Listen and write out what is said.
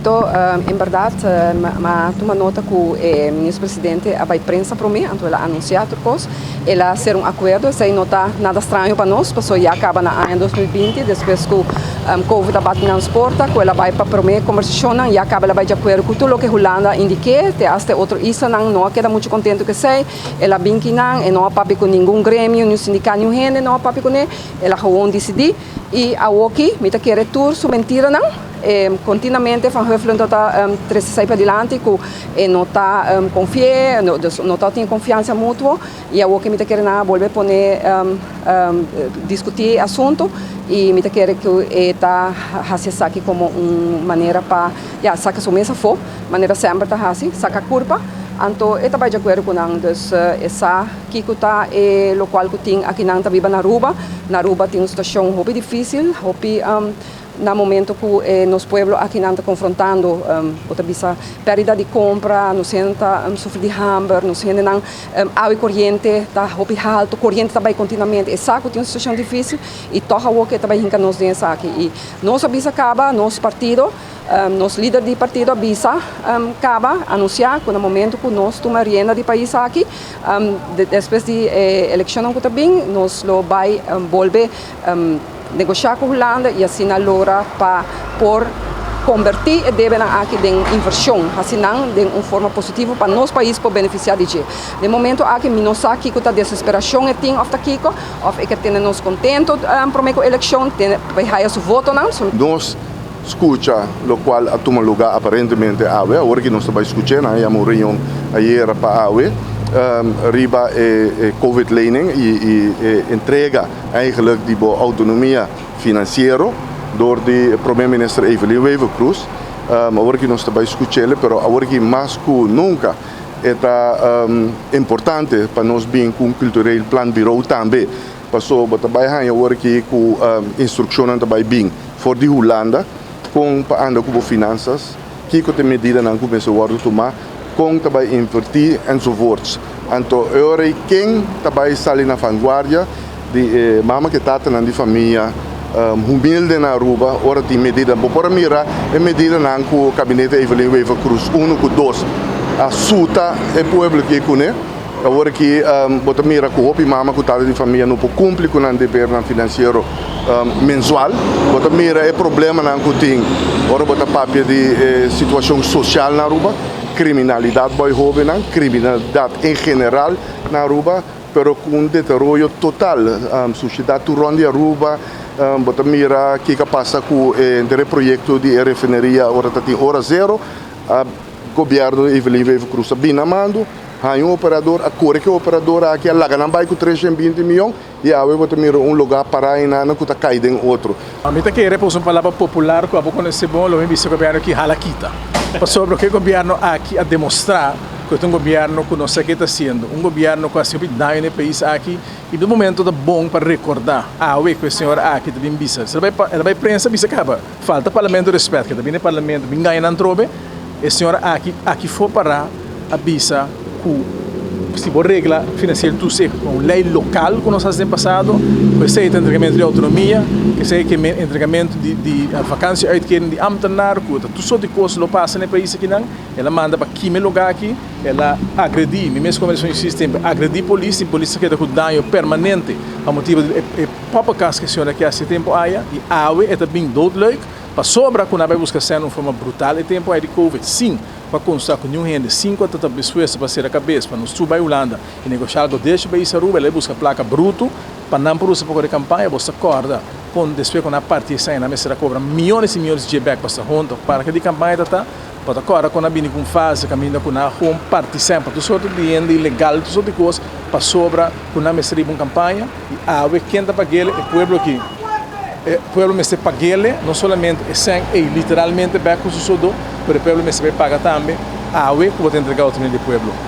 Anto, en berdad, m'a tuma nota cu e minister presidente a bay prensa prome, anto el a anuncia tur cos, el a cera un acuerdo. Esey no ta nada straño pa nos, paso ya caba na aña 2020, despues cu Covid a bati na nos porta, cu el a bay pa prome conversacionnan, ya caba el a bay di acuerdo cu tur loke Hulanda indique, te hasta otro islanan no a keda mucho contento cu esey. El a bin kinan, e no a papia cu ningun gremio, ni sindicato, ni hende no a papia cune, el a gewoon dicidi. Y awoki, mi ta kere tur su mentiranan, continuamente Van Huffelen ta trece esey padilanti cu e no ta confia, no, dus no ta tin confiansa mutuo, y awoki mi ta kere nan a bolbe pone discuti e asunto, y mi ta kere cu e ta haci esaki como un manera pa, ja, saca su mes afo, manera semper ta haci, saca curpa. Anto e ta bay di acuerdo cu nan, dus e sa kico ta e locual cu tin akinan ta biba na Aruba. Na Aruba tin un situacion hopi dificil, hopi na momento cu nos pueblo akinan ta confrontando, bo ta bisa, perdida di compra, nos hende ta sufri di hamber, nos hendenan awa y coriente ta hopi halto, coriente ta bay continuamente. E sa cu tin un situacion dificil y toch awor cu e ta bay hinca nos den esaki. Y nos a bisa caba, nos partido, nos lider di partido a bisa caba, anuncia cu na momento cu nos tuma rienda di pais aki, despues di eleccionnan cu ta bin, nos lo bay bolbe negocia cu Hulanda y asina logra pa por converti e debenan aki den inversion, asina den un forma positivo pa nos pais por beneficia di dje. Den momento aki mi no sa kico ta desesperacion e tin of ta kico, of e ke tene nos contento prome cu eleccion, tene pa haya su votonan. Nos scucha locual a tuma lugar aparentemente awe, awor cu nos ta bay scucha, nan yama un reunion ayera pa awe, riba e COVID-lening y entrega eigenlijk di bo autonomia financiero door di Prome Minister Evelyn Wever-Croes. Awor cu nos ta bay scucha, pero awor cu mas cu nunca ta importante pa nos bin cu un cultureel planbureau tambe. Paso bo ta bay haya awor cu instruccionnan ta bay bin for di Hulanda, con pa anda cu finanzas, kico ta medidanan cu mester wordo tuma, con ta bay inverti enzovoorts. Anto, ora ken ta bay sali na vanguardia di mama cu tatanan di famia humilde na Aruba, ora tin medida. Bo por mira e medidanan cu gabinete Evelyn Wever-Croes 1 cu 2 a suta e pueblo cu cune. Awor cu bo ta mira cu hopi mama cu tata di famia no por cumpli cu nan deber nan financiero mensual. Bo ta mira e problemanan cu tin. Ora bo ta papia di situacion social na Aruba, criminalidad bou hobennan, criminalidad en general na Aruba, pero cu un deterioro total. Sociedad tur rond di Aruba, bo ta mira kico a pasa cu e proyecto di refineria, ora ta tin ora zero, a gobierno Evelyn Wever-Croes a bin na mando, hay un operador, a core cu e operador aki, a laga nan bay cu 320 miyon, y awe bo ta mira un lugar para y nan cu ta cay den otro. Ami ta kere pa usa un palabra popular cu abo conoce bon, lo mi bisa gobierno aki hala kita. Pasobra cu e gobierno aki a demostra cu ta un gobierno cu no sa kico ta haciendo, un gobierno cu a haci daño na e pais aki, y na momento ta bon pa recorda, awe cu e señor aki ta bin bisa. El a bay prensa bisa caba, falta parlamento respet, cu ta bin parlamento, bin gaña nan trobe, e señor aki for para a bisa cu si bo regla financiero tur seco, un ley local cu nos a haci den pasado, esey ta entregamento di autonomia, esey ta entregamento di vakantie-uitkering di ambtenaar, cu tur soort di cos lo pasa na e pais aki nan, el a manda pa kima e lugar aki, el a agredi, mi mes como sistema, agredi polis, y polis a keda cu daño permanente, pa motibo di e poppenkast cu e señor aki haci tempo aya, y awe e ta bin doodleuk, pasobra cu nan a bay busca cen un forma brutal e tempo ey di Covid, sin pa consta cu ningun hende, sin cu ta dispuesto pa cera cabes, pa nos suba Hulanda y negocia algo desde pais Aruba, el a busca placa bruto, pa nan por usa pa core campaña. Bo ta corda, con despues cu nan a parti esey, nan mester a cobra miyones y miyones di bek pa sta hunto, para cu di campaña ta, pa ta corda cu nan bini cu fase, caminda cu nan gewoon parti sempre, tur soort di hende ilegal, tur soort di cos, pasobra cu nan mester un campaña, y awe ken ta pag'e? E pueblo aki. E pueblo mester pag'e, no solamente e cen e literalmente bek cu su sodo, pero e pueblo mester paga tambe, awe cu bo ta entrega autonomia di pueblo.